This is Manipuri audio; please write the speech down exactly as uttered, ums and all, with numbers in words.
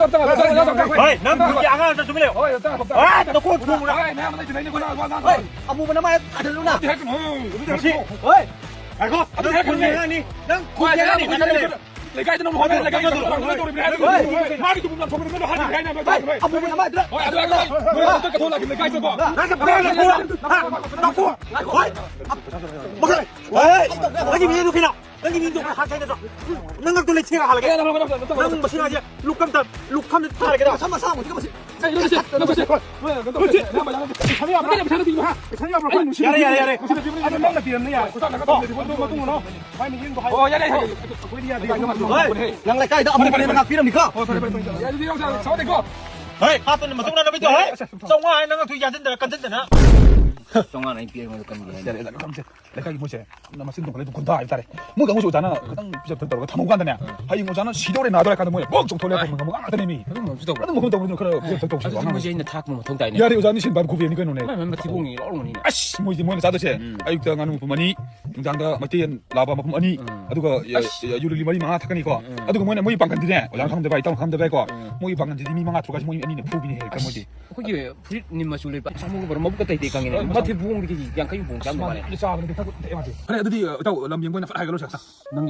ꯍꯣꯏ, ꯅꯪ ꯈꯨꯟꯒꯤ ꯑꯉꯥꯡꯗ ꯇꯨꯃꯤꯟ ꯂꯩꯌꯨ꯫ ꯍꯣꯏ, ꯅꯀꯣꯛ ꯊꯣꯡꯕ꯭ꯔꯥ? ꯍꯣꯏ, ꯑꯃꯨꯕ ꯅꯃꯥꯏ ꯊꯥꯖꯤꯜꯂꯨꯅ꯫ ꯃꯁꯤ, ꯍꯣꯏ꯫ ꯉꯥꯏꯈꯣ, ꯅꯪ ꯈꯨꯟꯒꯤ ꯑꯉꯥꯡꯅꯤ꯫ ꯅꯪ ꯈꯨꯟꯒꯤ ꯑꯉꯥꯡꯅꯤ꯫ ꯂꯩꯀꯥꯏꯗ ꯅꯪ ꯍꯣꯠꯅ, ꯂꯩꯀꯥꯏꯗ ꯅꯪ ꯍꯣꯠꯅ, ꯍꯣꯏ꯫ ꯃꯥꯒꯤ ꯇꯨꯝꯐꯝ ꯂꯥꯟꯐꯝ ꯅꯪ ꯍꯥꯏꯅ ꯍꯣꯏ, ꯑꯃꯨꯕ ꯅꯃꯥꯏꯗꯨꯗ꯫ ꯍꯣꯏ, ꯑꯗꯨ ꯍꯣꯏ, ꯍꯣꯏ꯫ ꯅꯪ ꯀꯩꯗꯧ ꯂꯥꯛꯈꯤꯕ ꯂꯩꯀꯥꯏꯁꯤꯗꯀꯣ? ꯅꯪ ꯀꯩꯗꯧ ꯂꯥꯛꯈꯤꯕ? ꯍꯣꯏ꯫ ꯍꯣꯏ꯫ ꯅꯪꯒꯤ ꯃꯤꯗꯨ ꯀꯩꯅꯣ? ꯅꯪꯒꯤ ꯃꯤꯡꯗꯣ ꯑꯩꯈꯣꯏ ꯍꯥꯠꯀꯦ ꯅꯠꯇ꯭ꯔꯣ? ꯅꯪ ꯉꯛꯇꯣ ꯂꯩꯊꯦꯛꯑꯒ ꯍꯜꯂꯒꯦ꯫ ꯅꯪ ꯃꯁꯤꯡ ꯍꯥꯏꯁꯦ ꯂꯨꯈꯝꯗ, ꯂꯨꯈꯝꯗ ꯊꯥꯔꯒꯦ꯫ ꯃꯁꯥ, ꯃꯁꯥ, ꯃꯁꯥ, ꯃꯁꯥ꯫ ꯌꯥꯔꯦ, ꯌꯥꯔꯦ, ꯌꯥꯔꯦ꯫ ꯑꯗꯨ ꯅꯪꯅ ꯄꯤꯔꯝꯅꯤ ꯌꯥꯔꯦ꯫ ꯅꯪ ꯂꯩꯀꯥꯏꯗ ꯑꯃꯨꯛ ꯍꯦꯟꯅ ꯉꯥꯛꯄꯤꯔꯝꯅꯤꯀꯣ꯫ ꯍꯣꯏ, ꯍꯥꯞꯄꯅꯤ ꯃꯇꯨꯡ ꯅꯪ ꯅꯨꯃꯤꯠꯇꯣ, ꯍꯣꯏ꯫ ꯆꯥꯝꯃꯉꯥ ꯍꯥꯏ ꯅꯪ ꯑꯗꯨ ꯌꯥꯟꯁꯤꯟꯗꯅ, ꯀꯟꯁꯤꯟꯗꯅ꯫ ꯆꯥꯝꯃꯉꯥ ꯑꯩ ꯄꯤꯔꯝꯃꯦ, ꯑꯗꯨ ꯀꯟꯒꯦ ꯍꯥꯏꯅ꯫ ꯌꯥꯔꯦ, ꯌꯥꯔꯦ, ꯌꯥꯔꯦ꯫ ꯂꯩꯀꯥꯏꯒꯤ ꯃꯣꯏꯁꯦ ꯃꯆꯤꯟ ꯊꯣꯛꯄ ꯂꯩꯕ ꯒꯨꯟꯗꯥ ꯍꯥꯏꯕ ꯇꯥꯔꯦ꯫ ꯃꯣꯏ ꯀꯥꯡꯕꯨꯁꯨ ꯑꯣꯖꯥꯅ ꯈꯤꯇꯪ ꯄꯤꯖ ꯄꯤꯊꯛ ꯇꯧꯔꯒ ꯊꯝꯍꯧ ꯀꯥꯟꯗꯅꯦ, ꯍꯌꯦꯡ ꯑꯣꯖꯥꯅ ꯁꯤꯗꯧꯔꯦ ꯅꯥꯗꯧꯔꯦ ꯀꯥꯟꯗ ꯃꯣꯏꯅ ꯕꯣꯛ ꯆꯣꯡꯊꯣꯛꯂꯦ꯫ ꯑꯗꯨ ꯉꯝꯕ ꯉꯥꯛꯇꯅꯦ ꯃꯤ꯫ ꯑꯗꯨꯝꯕꯁꯨ ꯇꯧꯕ꯭ꯔꯥ? ꯑꯗꯨꯝ ꯃꯐꯝ ꯇꯧꯕꯗꯨꯅ ꯈꯔ ꯄꯤꯖ ꯄꯤꯊꯛ ꯇꯧꯁꯤ ꯑꯗꯨꯗꯤ ꯑꯉꯥꯡ꯫ ꯃꯣꯏꯁꯦ ꯑꯩꯅ ꯊꯥꯛꯄ ꯃꯊꯧ ꯇꯥꯏꯅꯦ꯫ ꯌꯥꯔꯦ, ꯑꯣꯖꯥ ꯃꯤ ꯁꯦꯟ ꯄꯥꯏꯕ ꯈꯨꯕꯦꯟꯅꯤ ꯀꯩꯅꯣꯅꯦ꯫ ꯃꯥꯏ ꯃꯥꯏ ꯃꯊꯤꯕꯣꯡ ꯂꯧꯔꯝꯒꯅꯤꯅꯦ꯫ ꯑꯁ, ꯃꯣꯏꯗꯤ ꯃꯣꯏꯅ ꯆꯥꯗꯣꯏꯁꯦ ꯎꯝ꯫ ꯑꯌꯨꯛꯇ ꯉꯥꯅꯨ ꯃꯄꯨꯝ ꯑꯅꯤ, ꯅꯨꯡꯗꯥꯡꯗ ꯃꯩꯇꯩ ꯌꯦꯟ ꯂꯥꯕ ꯃꯄꯨꯝ ꯑꯅꯤ, ꯎꯝ꯫ ꯑꯗꯨꯒ ꯌꯨ ꯂꯤꯛꯂꯤ ꯃꯔꯤ ꯃꯉꯥ ꯊꯛꯀꯅꯤꯀꯣ꯫ ꯎꯝ꯫ ꯑꯗꯨꯒ ꯃꯣꯏꯅ ꯃꯣꯏ ꯄꯥꯡꯒꯟꯗꯤꯅꯦ, ꯑꯣꯖꯥꯅ ꯈꯪꯗꯕ, ꯏꯇꯥꯎꯅ ꯈꯪꯗꯕ ꯌꯥꯏꯀꯣ꯫ ꯎꯝ꯫ ꯃꯣꯏꯒꯤ ꯄꯥꯡꯒꯟꯗꯤꯗꯤ ꯃꯤ ꯃꯉꯥ ꯇꯔꯨꯛ ꯍꯥꯏꯁꯦ ꯃꯣꯏ ꯑꯅꯤꯅ ꯐꯨꯕꯤꯅꯦ ꯍꯦꯛꯇ ꯃꯣꯏꯗꯤ꯫ ꯑꯩꯈꯣꯏꯒꯤ ꯐꯨꯔꯤꯠ ꯅꯤꯝ ꯃꯆꯨ ꯂꯩꯕ ꯁꯥꯃꯨꯒꯨꯝꯕ ꯃꯕꯨꯛꯀ ꯇꯩ ꯇꯩ ꯀꯪꯉꯤꯅꯦ꯫ ꯍꯣꯏ, ꯃꯊꯤꯕꯣꯡꯗꯒꯤ ꯌꯥꯡꯈꯩ ꯍꯨꯝꯐꯨ ꯆꯥꯝ ꯃꯥꯜꯂꯦ꯫ ꯃꯥꯅꯦ, ꯆꯥꯕꯅꯤ, ꯄꯤꯊꯛ ꯊꯛꯑꯦ ꯃꯥꯗꯤ꯫ ꯐꯔꯦ, ꯑꯗꯨꯗꯤ, ꯏꯇꯥꯎ, ꯂꯝ ꯌꯦꯡꯕ ꯑꯣꯏꯅ ꯐꯠ ꯍꯥꯏꯒꯠꯂꯣ ꯁꯦ꯫ ꯅꯪꯒꯤ